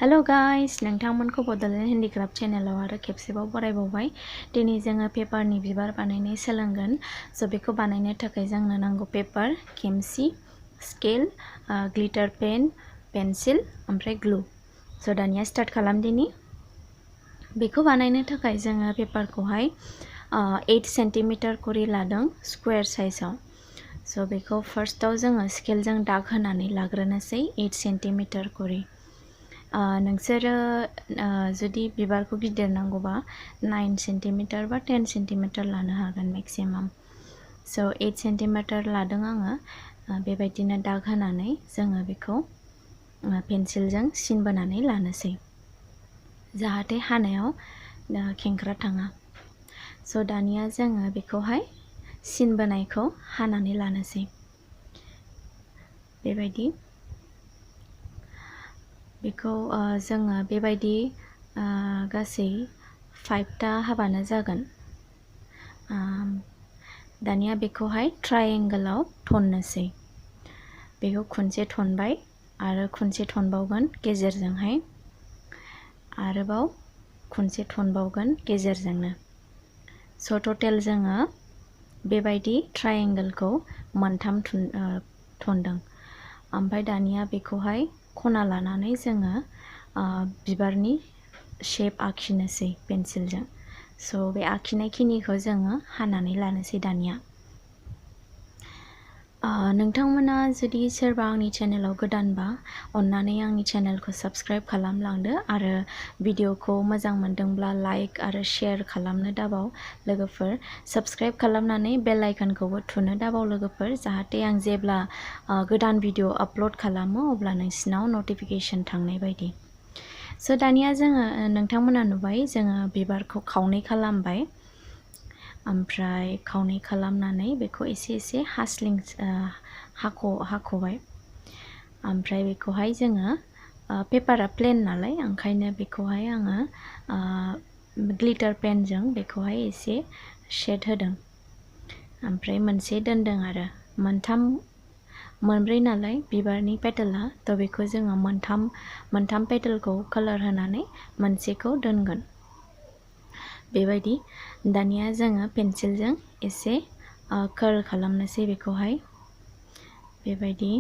Hello guys, नोंथांमोनखौ Bodoland handicraft चेनेलाव आरो खेबसेबाव बरायबावबाय। दिनै जोङो पेपारनि बिबार बानायनाय सोलोंगोन। स' बेखौ बानायनो थाखाय जोंनो नांगौ पेपार, खेमसि, स्केल, ग्लिटार पेन, पेन्सिल, ओमफ्राय ग्लु। स' दानिया स्टार्ट खालामदिनि। बेखौ बानायनो थाखाय जोङो पेपारखौहाय 8 सेन्टिमिटार करि लादों स्क्वायर साइजआव। स' बेखौ फार्स्टआव जोङो स्केलजों दाग होनानै लाग्रोनोसै 8 सेन्टिमिटार करि। नोंसोरो जुदि बिबारखौ गिदिर नांगौबा 9 सेन्टिमिटार बा 10 सेन्टिमिटार लानो हागोन मेक्सिमाम। स' 8 सेन्टिमिटार लादों आङो। बेबायदिनो दाग होनानै जोङो बेखौ पेन्सिलजों सिन बोनानै लानोसै जाहाथे हानायाव खेंख्रा थाङा। स' दानिया जोङो बेखौहाय सिन बोनायखौ हानानै लानोसै बेबायदि। बेखौ जोङो बेबायदि गासै 5टा हाबानो जागोन। दानिया बेखौहाय ट्रायेंगोलाव थननोसै। बेखौ खनसे थनबाय आरो खनसे थनबावगोन गेजेरजोंहाय, आरोबाव खनसे थनबावगोन गेजेरजोंनो। स' टटेल जोङो बेबायदि ट्रायेंगोलखौ मोनथाम थनदों। ओमफ्राय दानिया बेखौहाय खना लानानै जोङो बिबारनि शेप आखिनोसै पेन्सिलजों। स' बे आखिनाय खिनिखौ जोङो हानानै लानोसै दानिया। नोंथांमोना जुदि सोरबा आंनि चेनेलाव गोदानबा अन्नानै आंनि चेनेलखौ साबस्क्राइब खालामलांदो आरो भिडिअखौ मोजां मोनदोंब्ला लाइक आरो शेयार खालामनो दाबाव लोगोफोर। साबस्क्राइब खालामनानै बेल आइकनखौबो थुनो दाबाव लोगोफोर, जाहाथे आं जेब्ला गोदान भिडिअ आपल'ड खालामो अब्ला नोंसिनाव नटिफिकेसन थांनाय बायदि। स' दानिया जोङो नोंथांमोना नुबाय जोङो बिबारखौ खावनै खालामबाय। ओमफ्राय खावनै खालामनानै बेखौ एसे एसे हाख'बाय। ओमफ्राय बेखौहाय जोङो पेपारा प्लेन नालाय ओंखायनो बेखौहाय आङो ग्लिटार पेनजों बेखौहाय एसे शेड होदों। ओमफ्राय मोनसे दोनदों आरो मोनब्रै नालाय बिबारनि पेटेला, थ' बेखौ जोङो मोनथाम पेटेलखौ कालार होनानै मोनसेखौ दोनगोन बेबायदि। दानिया जोङो पेन्सिलजों एसे कार्ल खालामनोसै बेखौहाय बेबायदि।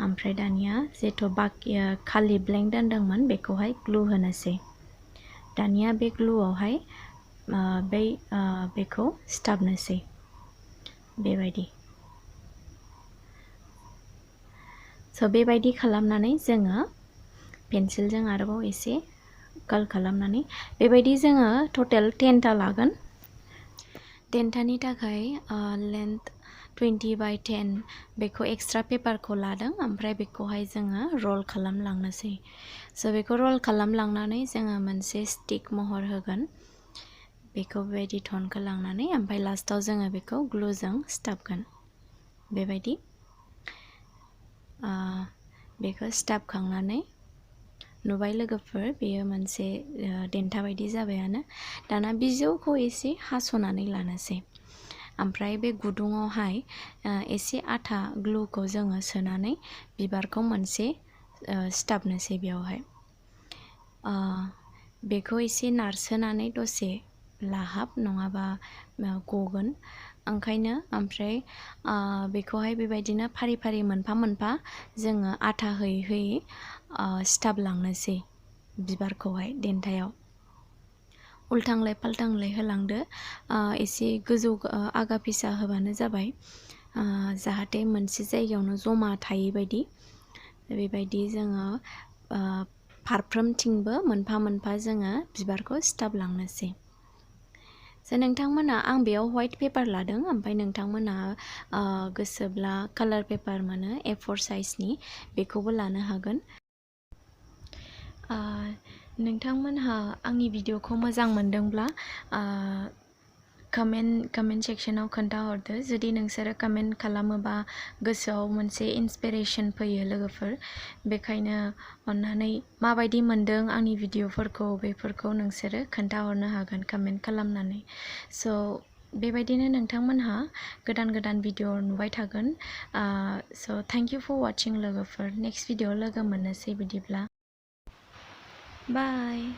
ओमफ्राय दानिया जेथु बाखि खालि ब्लेंक दोनदोंमोन बेखौहाय ग्लु होनोसै। दानिया बे ग्लुआवहाय बेखौ सिथाबनोसै बेबायदि। स' बेबायदि खालामनानै जोङो पेन्सिलजों आरोबाव एसे कार्ल खालामनानै बेबायदि जोङो टटेल 10टा लागोन। 10टानि थाखाय लेन्थ 20x10 बेखौ एक्सट्रा पेपारखौ लादों। ओमफ्राय बेखौहाय जोङो रल खालामलांनोसै। स' बेखौ रल खालामलांनानै जोङो मोनसे स्टिक महर होगोन। बेखौ बेबायदि थनखौ लांनानै ओमफ्राय लास्टाव जोङो बेखौ ग्लुजों सिथाबगोन बेबायदि। बेखौ सिथाबखांनानै नुबाय लोगोफोर, बेयो मोनसे देन्था बायदि जाबायानो। दाना बिजौखौ एसे हास'नानै लानोसै। ओमफ्राय बे गुदुङावहाय एसे आथा ग्लुखौ जोङो सोनानै बिबारखौ मोनसे सिथाबनोसै बेयावहाय। बेखौ एसे नारसोनानै दसे लाहाब, नङाबा गगोन ओंखायनो। ओमफ्राय बेखौहाय बेबायदिनो फारि फारि मोनफा मोनफा जोङो आथा होयै होयै सिथाबलांनोसै बिबारखौहाय देन्थायाव। उल्थांलाय फाल्थांलाय होलांदो, एसे गोजौ आगा फिसा होबानो जाबाय, जाहाथे मोनसे जायगायावनो जमा थायै बायदि। बेबायदि जोङो फारफ्रोमथिंबो मोनफा मोनफा जोङो बिबारखौ सिथाबलांनोसै। स' नोंथांमोना आं बेयाव व्हाइट पेपार लादों, ओमफ्राय नोंथांमोना गोसोब्ला कालार पेपार मोनो A4 साइजनि, बेखौबो लानो हागोन। नोंथांमोनहा आंनि भिडिअखौ मोजां मोनदोंब्ला कमेन्ट सेक्सनाव खोन्थाहरदो। जुदि नोंसोरो कमेन्ट खालामोबा गोसोआव मोनसे इन्सपिरेसन फैयो लोगोफोर। बेखायनो अन्नानै माबायदि मोनदों आंनि भिडिअफोरखौ बेफोरखौ नोंसोरो खोन्थाहरनो हागोन कमेन्ट खालामनानै। स' बेबायदिनो नोंथांमोनहा गोदान गोदान भिडिअ नुबाय थागोन। स' थेंक इउ फर वाचिं लोगोफोर। नेक्स्ट भिडिअ लोगो मोननोसै बिदिब्ला। बाय।